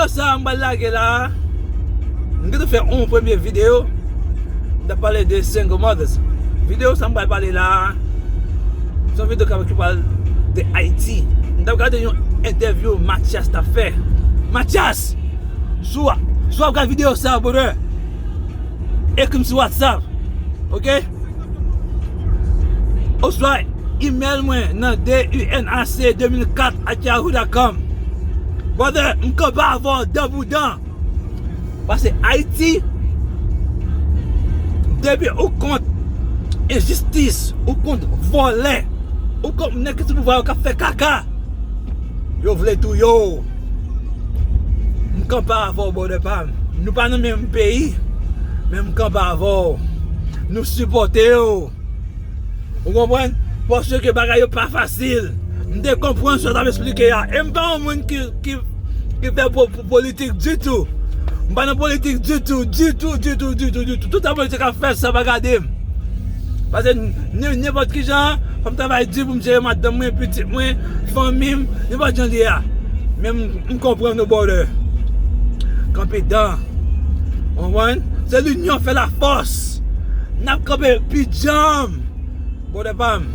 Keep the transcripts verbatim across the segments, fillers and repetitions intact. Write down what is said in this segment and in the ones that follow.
Sa m pral lage la a, m gentan fè yon premye videyo. M t ap pale de single mothers. Videyo sa m pral pale la a, se yon videyo ki pral de Ayiti. M t ap gade yon entèvyou Mathias t ap fè. Mathias, si w, si w ap gade videyo sa a, brother, ekri m sou WhatsApp. Ok? Oswa email mwen nan D U N A C deux mille quatre at yahoo dot com. Brother, m kanpe avè w dan pou dan. Paske Ayiti, depi ou kont enjistis, ou kont vòlè, ou kont nèg ki sou pouvwa yo k ap fè kaka, yo vle touye w. M kanpe avè w, brother pa m. Nou pa nan menm peyi, men m kanpe avè w. Nou sipòte w. Ou konprann? Paske bagay yo pa fasil. M te konprann sa w t ap esplike a. E m pa yon moun ki, ki, ki fè po-, po-, politik ditou. M pa nan politik ditou, ditou, ditou, ditou, ditou. Tout sa politik ap fè, sa pa gade m. Paske n-, n-, nenpòt ki jan, fò m travay di pou m jere madanm mwen, pitit mwen, fanmi m, nenpòt jan l ye a. Men m, m konprann nou, brother. Kanpe dan. Ou konprann? Se l'union fait la force. N ap kanpe pi djanm. Brother pa m,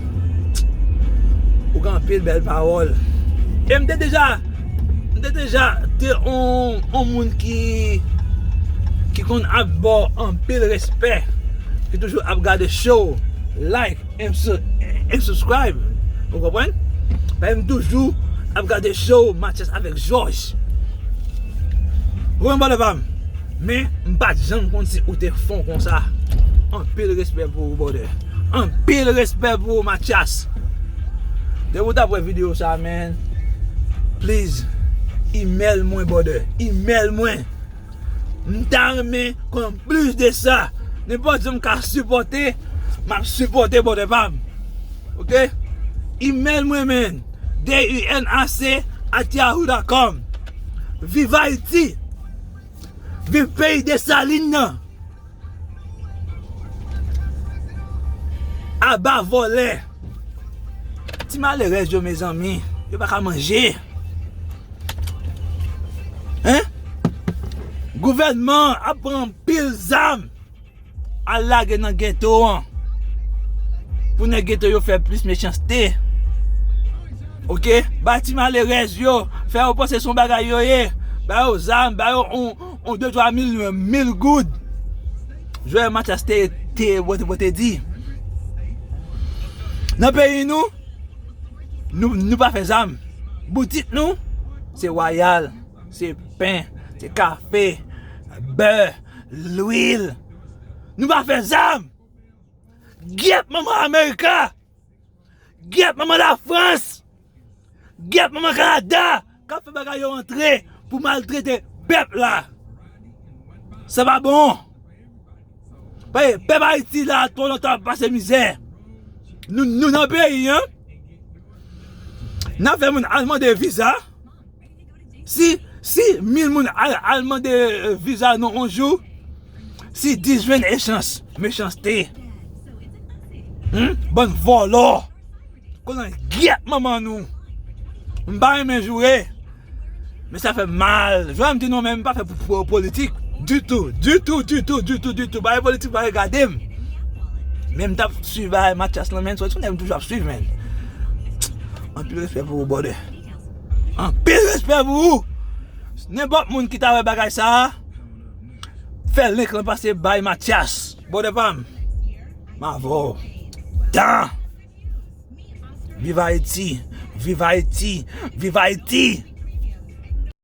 ou gen anpil bèl pawòl. E m te deja, m te deja te on, on moun ki, ki konn ap ba w anpil respè, ki toujou ap gade show, like, and su-, and subscribe. Ou konprann? Paske m toujou ap gade show Mathias avèk Jòj. Ou konprann, brother pa m? Men, m pa t janm konn si ou te fon konsa. Anpil respè pou ou, brother. Anpil respè pou ou, Mathias. Depi w t ap wè videyo sa, man, please, email mwen, brother. Email mwen. M ta renmen konn plis de sa. Nenpòt jan m ka sipòte, m ap sipòte, brother pa m. Ok? Email mwen, man. D U N A C at yahoo dot com. Viv Ayiti! Viv peyi Desalin nan! Aba vòlè! Ti malerèz yo, mezanmi, yo pa ka manje. Hein? Gouvènman an ap pran anpil zam al lage nan geto an, pou nèg geto yo fè plis mechanste. Ok? Bay ti malerèz yo, fè yo panse se yon bagay yo ye. Ba yo zam, ba yo on, on de twa mil, mil goud. Jwè Mathias te, te, te, te di. Nan peyi nou, nou, nou pa fè zam. Boutik nou, se Royal, se pen, se kafe, bè, lwil. Nou pa fè zam. Gyèt manman Amerika! Gyèt manman Lafrans! Gyèt manman Kanada k ap fè bagay yo antre pou maltrete pèp la. Sa pa bon. Paske pèp Ayiti la twò lontan ap pase mizè. Nou, nou nan peyi an. N ap fè moun al mande viza. Si, si mil moun al, al mande, eh, viza nou on jou, si dis jwenn echans, mechanste. Hmm? Bann vòlò. Konnen gyèt manman nou. M pa renmen joure. Men sa fè m mal. Jwè m di nou, men m pa fè pou, pou politik. Ditou, ditou, ditou, ditou, ditou. Bagay politik pa regade m. Men m t ap swiv bagay Mathias lan, men. Se yon nèg m toujou ap swiv, men. Anpil respè pou ou, brother. Anpil respè pou ou. Nenpòt moun ki ta wè bagay sa a, fè link lan pase bay Mathias. Brother pa m. M avè w. Dan. Viv Ayiti. Viv Ayiti. Viv Ayiti.